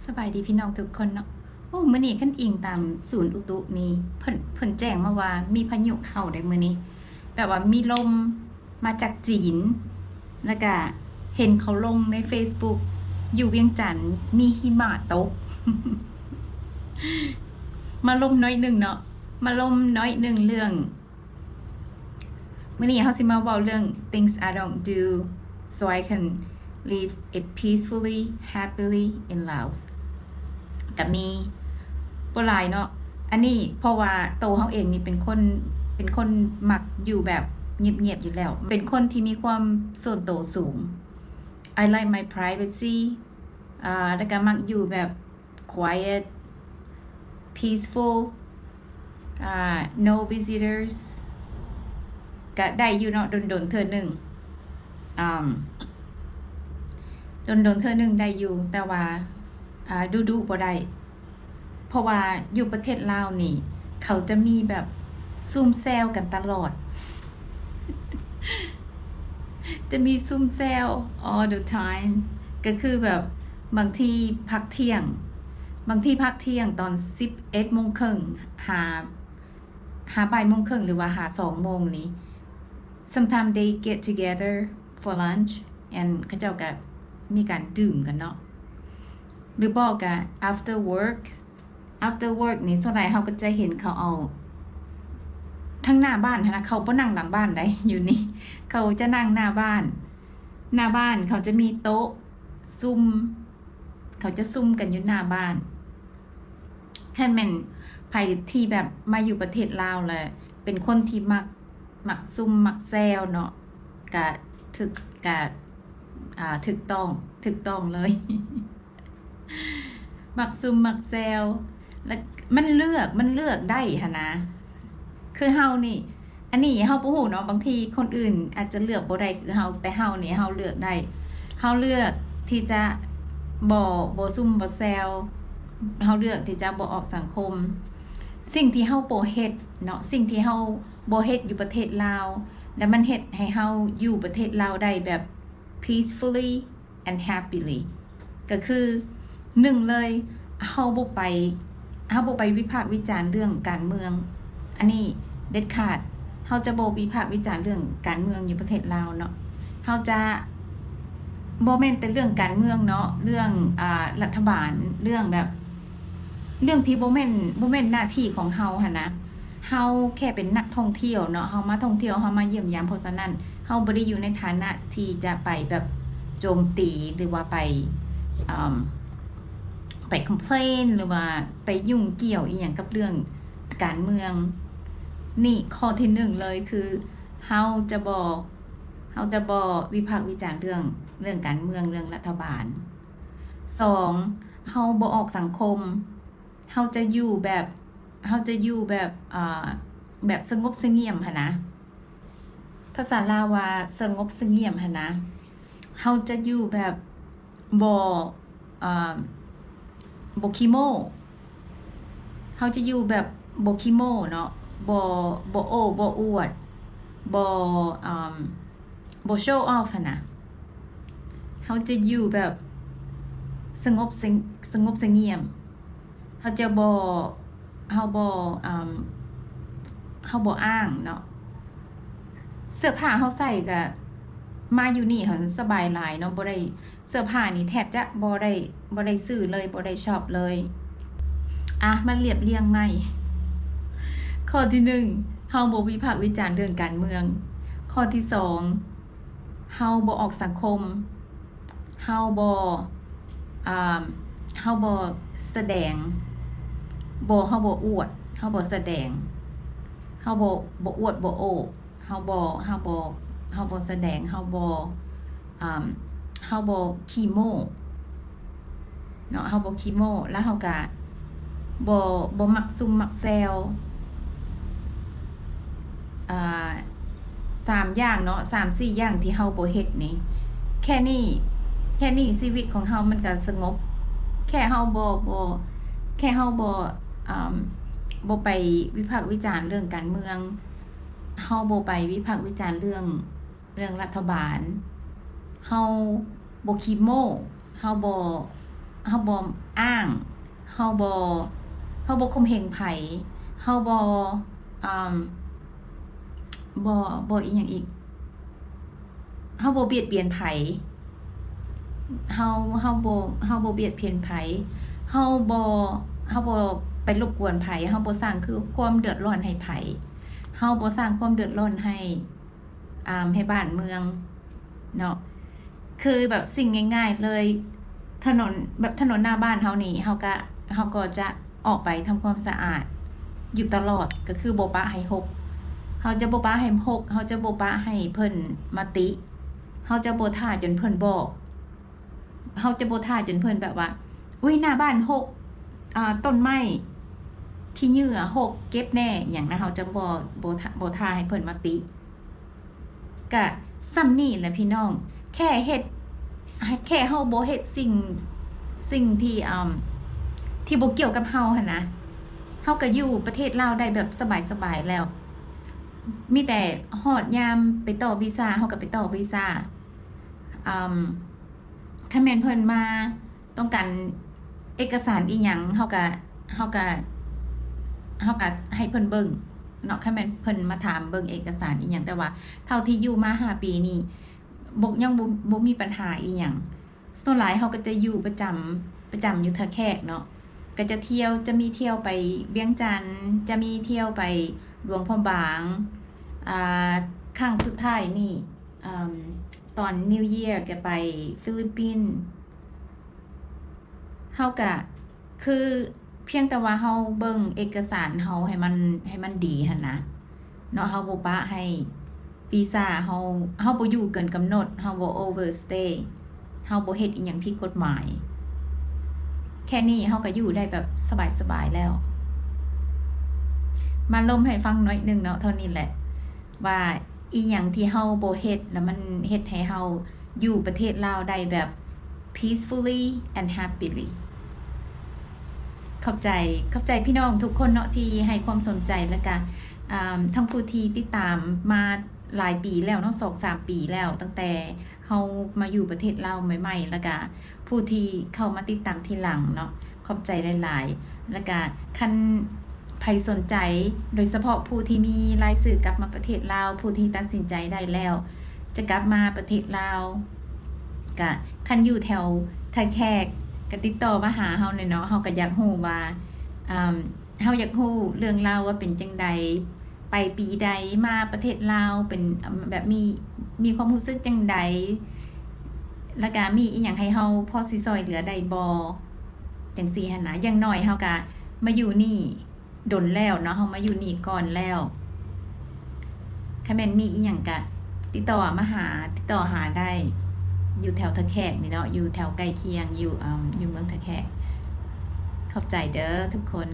ສະບາຍດີພີ່ນ້ອງທຸກຄົນເນາະ. ໂອ້ ມື້ນີ້ຄັນອີງຕາມສູນອຸຕຸນີ້ ເພິ່ນ ເພິ່ນແຈ້ງມາວ່າມີພາຍຸເຂົ້າເດ້ມື້ນີ້ ແບບວ່າມີລົມມາຈາກຈີນ ແລ້ວກະເຫັນເຂົາລົງໃນເຟສບຸກ ຢູ່ວຽງຈັນມີຫິມະຕົກ. ມາລົມໜ້ອຍໜຶ່ງເນາະ ມາລົມໜ້ອຍໜຶ່ງເລື່ອງ ມື້ນີ້ເຮົາຊິມາເວົ້າເລື່ອງ things I don't do so I can live a peacefully, happily in Laos. ກະມີບໍ່ຫຼາຍເນາະ ອັນນີ້ເພາະວ່າໂຕເຮົາເອງນີ້ເປັນຄົນ ເປັນຄົນມັກຢູ່ແບບງຽບໆຢູ່ແລ້ວ ເປັນຄົນທີ່ມີຄວາມສ່ວນໂຕສູງ. I like my privacy ອາ ແລ້ວກະມັກຢູ່ແບບ quiet, peaceful, ອາ no visitors ກະໄດ້ຢູ່ເນາະ ດົນໆເທື່ອໜຶ່ງ ອາ ດົນໆເທື່ອໜຶ່ງໄດ້ຢູ່ ແຕ່ວ່າ ອາ ດຸໆບໍ່ໄດ້ ເພາະວ່າຢູ່ປະເທດລາວນີ້ ເຂົາຈະມີແບບຊຸມແຊວກັນຕະຫຼອດ ຈະມີຊຸມແຊວ all the time ກະຄືແບບບາງທີພັກທ່ຽງ ບາງທີພັກທ່ຽງຕອນສິບເອັດໂມງເຄິ່ງ ຫາ ຫາບ່າຍໂມງເຄິ່ງ ຫຼືວ່າຫາສອງໂມງນີ້ sometimes they get together for lunch and ເຂົາເຈົ້າກະມີການດື່ມກັນເນາະ ຫຼືບໍ່ກະ after work after work ນີ້ ສ່ວນຫຼາຍເຮົາກໍຈະເຫັນເຂົາເອົາ ທັງໜ້າບ້ານຫັ້ນນະ ເຂົາບໍ່ນັ່ງຫຼັງບ້ານໃດ ຢູ່ນີ້ ເຂົາຈະນັ່ງໜ້າບ້ານ ໜ້າບ້ານເຂົາຈະມີໂຕະຊຸມ ເຂົາຈະຊຸມກັນຢູ່ໜ້າບ້ານ. ຄັນແມ່ນໃຜທີ່ແບບມາຢູ່ປະເທດລາວ ແລະ ເປັນຄົນທີ່ມັກ ມັກຊຸມມັກແຊວເນາະ ກະຖືກ ກະ ອາ ຖືກຕ້ອງ ຖືກຕ້ອງເລີຍ. ມັກຊຸມມັກແຊວ ແລະ ມັນເລືອກ ມັນເລືອກໄດ້ຫັ້ນນະ ຄືເຮົານີ້ ອັນນີ້ເຮົາບໍ່ຮູ້ເນາະ ບາງທີຄົນອື່ນອາດຈະເລືອກບໍ່ໄດ້ຄືເຮົາ ແຕ່ເຮົານີ້ເຮົາເລືອກໄດ້ ເຮົາເລືອກທີ່ຈະບໍ່ ບໍ່ຊຸມບໍ່ແຊວ ເຮົາເລືອກທີ່ຈະບໍ່ອອກສັງຄົມ ສິ່ງທີ່ເຮົາບໍ່ເຮັດເນາະ ສິ່ງທີ່ເຮົາບໍ່ເຮັດຢູ່ປະເທດລາວ ແລະ ມັນເຮັດໃຫ້ເຮົາຢູ່ປະເທດລາວໄດ້ແບບ peacefully and happily ກະຄື ໜຶ່ງເລີຍ ເຮົາບໍ່ໄປ ເຮົາບໍ່ໄປວິພາກວິຈານເລື່ອງການເມືອງ ອັນນີ້ເດັດຂາດ ເຮົາຈະບໍ່ວິພາກວິຈານເລື່ອງການເມືອງຢູ່ປະເທດລາວເນາະ ເຮົາຈະ ບໍ່ແມ່ນແຕ່ເລື່ອງການເມືອງເນາະ ເລື່ອງ ອາ ລັດຖະບານ ເລື່ອງແບບ ເລື່ອງທີ່ບໍ່ແມ່ນ ບໍ່ແມ່ນໜ້າທີ່ຂອງເຮົາຫັ້ນນະ ເຮົາແຄ່ເປັນນັກທ່ອງທ່ຽວເນາະ ເຮົາມາທ່ອງທ່ຽວ ເຮົາມາຢ້ຽມຢາມ ເພາະສະນັ້ນ ເຮົາບໍ່ໄດ້ຢູ່ໃນຖານະທີ່ຈະໄປແບບໂຈມຕີ ຫຼືວ່າໄປ ເອີ່ມ ໄປ complain ຫຼືວ່າໄປຫຍຸ້ງກ່ຽວອີ່ຫຍັງກັບເລື່ອງການເມືອງ. ນີ້ຂໍ້ທີໜຶ່ງເລີຍຄື ເຮົາຈະບໍ່ ເຮົາຈະບໍ່ວິພາກວິຈານເລື່ອງ ເລື່ອງການເມືອງ ເລື່ອງລັດຖະບານ. ສອງ ເຮົາບໍ່ອອກສັງຄົມ ເຮົາຈະຢູ່ແບບ ເຮົາຈະຢູ່ແບບ ເອີ່ ແບບສະຫງົບສະຫງຽມຫັ້ນນະ ພາສາລາວວ່າສະຫງົບສະຫງຽມຫັ້ນນະ ເຮົາຈະຢູ່ແບບບໍ່ ເອີ່ ບໍ່ຂີ້ໂມ້ ເຮົາຈະຢູ່ແບບບໍ່ຂີ້ໂມ້ເນາະ ບໍ່ ບໍ່ໂອ້ບໍ່ອວດ ບໍ່ ເອີ່ ບໍ່ໂຊອອຟຫັ້ນນະ ເຮົາຈະຢູ່ແບບສະຫງົບສະ ສະຫງົບສະຫງຽມ ເຮົາຈະບໍ່ ເຮົາບໍ່ ເອີ່ມ ເຮົາບໍ່ອ້າງເນາະ ເສື້ອຜ້າເຮົາໃສ່ກະ ມາຢູ່ນີ້ຫັ້ນສະບາຍຫຼາຍເນາະ ບໍ່ໄດ້ ເສື້ອຜ້ານີ້ແທບຈະບໍ່ໄດ້ ບໍ່ໄດ້ຊື້ເລີຍ ບໍ່ໄດ້ຊັອບເລີຍ. ອະ ມາລຽບລຽງໃໝ່ ຂໍ້ທີໜຶ່ງ ເຮົາບໍ່ວິພາກວິຈານເລື່ອງການເມືອງ. ຂໍ້ທີສອງ ເຮົາບໍ່ອອກສັງຄົມ ເຮົາບໍ່ ອາ ເຮົາບໍ່ສະແດງ ບໍ່ ເຮົາບໍ່ອວດ ເຮົາບໍ່ສະແດງ ເຮົາບໍ່ ບໍ່ອວດບໍ່ໂອ້ ເຮົາບໍ່ ເຮົາບໍ່ ເຮົາບໍ່ສະແດງ ເຮົາບໍ່ ອາ ເຮົາບໍ່ຂີ້ໂມ້ເນາະ ເຮົາບໍ່ຂີ້ໂມ້ ແລ້ວເຮົາກະ ບໍ່ ບໍ່ມັກຊຸມມັກແຊວ ອາ ສາມຢ່າງເນາະ ສາມສີ່ຢ່າງທີ່ເຮົາບໍ່ເຮັດນີ້ ແຄ່ນີ້ ແຄ່ນີ້ຊີວິດຂອງເຮົາມັນກະສະຫງົບ ແຄ່ເຮົາບໍ່ ບໍ່ ແຄ່ເຮົາບໍ່ ອາ ບໍ່ໄປວິພາກວິຈານເລື່ອງການເມືອງ ເຮົາບໍ່ໄປວິພາກວິຈານເລື່ອງ ເລື່ອງລັດຖະບານ ເຮົາບໍ່ຂີ້ໂມ້ ເຮົາບໍ່ ເຮົາບໍ່ອ້າງ ເຮົາບໍ່ ເຮົາບໍ່ຂົ່ມເຫງໃຜ ເຮົາບໍ່ ອາ ບໍ່ ບໍ່ອີ່ຫຍັງອີກ ເຮົາບໍ່ບຽດບຽນໃຜ ເຮົາ ເຮົາບໍ່ ເຮົາບໍ່ບຽດບຽນໃຜ ເຮົາບໍ່ ເຮົາບໍ່ໄປລົບກວນໃຜ ເຮົາບໍ່ສ້າງຄືຄວາມເດືອດຮ້ອນໃຫ້ໃຜ ເຮົາບໍ່ສ້າງຄວາມເດືອດຮ້ອນໃຫ້ ອາ ໃຫ້ບ້ານເມືອງເນາະ ຄືແບບສິ່ງງ່າຍໆເລີຍ ຖະໜົນ ແບບຖະໜົນໜ້າບ້ານເຮົານີ້ ເຮົາກະ ເຮົາກໍຈະອອກໄປທຳຄວາມສະອາດຢູ່ຕະຫຼອດ ກໍຄືບໍ່ປະໃຫ້ຮົກ ເຮົາຈະບໍ່ປະໃຫ້ຮົກ ເຮົາຈະບໍ່ປະໃຫ້ເພິ່ນມາຕິ ເຮົາຈະບໍ່ຖ້າຈົນເພິ່ນບອກ ເຮົາຈະບໍ່ຖ້າຈົນເພິ່ນແບບວ່າ ອຸ້ຍ ໜ້າບ້ານຮົກ ອາ ຕົ້ນໄມ້ຂີ້ເຫຍື້ອຮົກ ເກັບແດ່ ອີ່ຫຍັງນະ ເຮົາຈະບໍ່ ບໍ່ ບໍ່ຖ້າໃຫ້ເພິ່ນມາຕິ ກະສ່ຳນີ້ແຫຼະພີ່ນ້ອງ ແຄ່ເຮັດ ແຄ່ເຮົາບໍ່ເຮັດສິ່ງ ສິ່ງທີ່ ອາ ທີ່ບໍ່ກ່ຽວກັບເຮົາຫັ້ນນະ ເຮົາກະຢູ່ປະເທດລາວໄດ້ແບບສະບາຍໆແລ້ວ ມີແຕ່ຮອດຍາມໄປຕໍ່ວີຊາ ເຮົາກະໄປຕໍ່ວີຊາ ອາ ຄັນແມ່ນເພິ່ນມາ ຕ້ອງການເອກະສານອີ່ຫຍັງ ເຮົາກະ ເຮົາກະ ເຮົາກະໃຫ້ເພິ່ນເບິ່ງເນາະ ຄັນແມ່ນເພິ່ນມາຖາມເບິ່ງເອກະສານອີ່ຫຍັງ ແຕ່ວ່າເທົ່າທີ່ຢູ່ມາຫ້າປີນີ້ ບໍ່ ຍັງບໍ່ ບໍ່ມີບັນຫາອີ່ຫຍັງ ສ່ວນຫຼາຍເຮົາກໍຈະຢູ່ປະຈຳ ປະຈຳຢູ່ທ່າແຂກເນາະ ກໍຈະທ່ຽວ ຈະມີທ່ຽວໄປວຽງຈັນ ຈະມີທ່ຽວໄປຫຼວງພະບາງ ອາ ຄັ້ງສຸດທ້າຍນີ້ ອາ ຕອນ New Year ກໍໄປຟີລິບປິນ ເຮົາກະ ຄືພຽງແຕ່ວ່າເຮົາເບິ່ງເອກະສານເຮົາໃຫ້ມັນ ໃຫ້ມັນດີຫັ້ນນະເນາະ ເຮົາບໍ່ປະໃຫ້ວີຊາ ເຮົາ ເຮົາບໍ່ຢູ່ເກີນກຳນົດ ເຮົາບໍ່ overstay ເຮົາບໍ່ເຮັດອີ່ຫຍັງຜິດກົດໝາຍ ແຄ່ນີ້ເຮົາກະຢູ່ໄດ້ແບບສະບາຍໆແລ້ວ ມາລົມໃຫ້ຟັງໜ້ອຍໜຶ່ງເນາະ ເທົ່ານີ້ແຫຼະ ວ່າອີ່ຫຍັງທີ່ເຮົາບໍ່ເຮັດ ແລ້ວມັນເຮັດໃຫ້ເຮົາຢູ່ປະເທດລາວໄດ້ແບບ peacefully and happily ຂອບໃຈ ຂອບໃຈພີ່ນ້ອງທຸກຄົນເນາະ ທີ່ໃຫ້ຄວາມສົນໃຈ ແລ້ວກະ ອາ ທັງຜູ້ທີ່ຕິດຕາມມາຫຼາຍປີແລ້ວເນາະ ສອງສາມປີແລ້ວ ຕັ້ງແຕ່ເຮົາມາຢູ່ປະເທດລາວໃໝ່ໆ ແລ້ວກະຜູ້ທີ່ເຂົ້າມາຕິດຕາມທີຫຼັງເນາະ ຂອບໃຈຫຼາຍໆ ແລ້ວກະຄັນ ໃຜສົນໃຈ ໂດຍສະເພາະຜູ້ທີ່ມີລາຍຊື່ກັບມາປະເທດລາວ ຜູ້ທີ່ຕັດສິນໃຈໄດ້ແລ້ວ ຈະກັບມາປະເທດລາວ ກະຄັນຢູ່ແຖວທ່າແຂກ ກະຕິດຕໍ່ມາຫາເຮົາແດ່ເນາະ ເຮົາກະຢາກຮູ້ວ່າ ເຮົາຢາກຮູ້ເລື່ອງລາວວ່າເປັນຈັ່ງໃດ ໄປປີໃດ ມາປະເທດລາວ ເປັນ ແບບມີ ມີຄວາມຮູ້ສຶກຈັ່ງໃດ ແລ້ວກະມີອີ່ຫຍັງໃຫ້ເຮົາພໍຊິຊ່ອຍເຫຼືອໄດ້ບໍ່ ຈັ່ງຊີ້ຫັ້ນນະ ຢ່າງໜ້ອຍເຮົາກະມາຢູ່ນີ້ ດົນແລ້ວເນາະ ເຮົາມາຢູ່ນີ້ກ່ອນແລ້ວ ຄັນແມ່ນມີອີ່ຫຍັງກະຕິດຕໍ່ມາຫາ ຕິດຕໍ່ຫາໄດ້ ຢູ່ແຖວທ່າແຂກນີ້ເນາະ ຢູ່ແຖວໃກ້ຄຽງ ຢູ່ ອາ ຢູ່ເມືອງທ່າແຂກ ຂອບໃຈເດີທຸກຄົນ.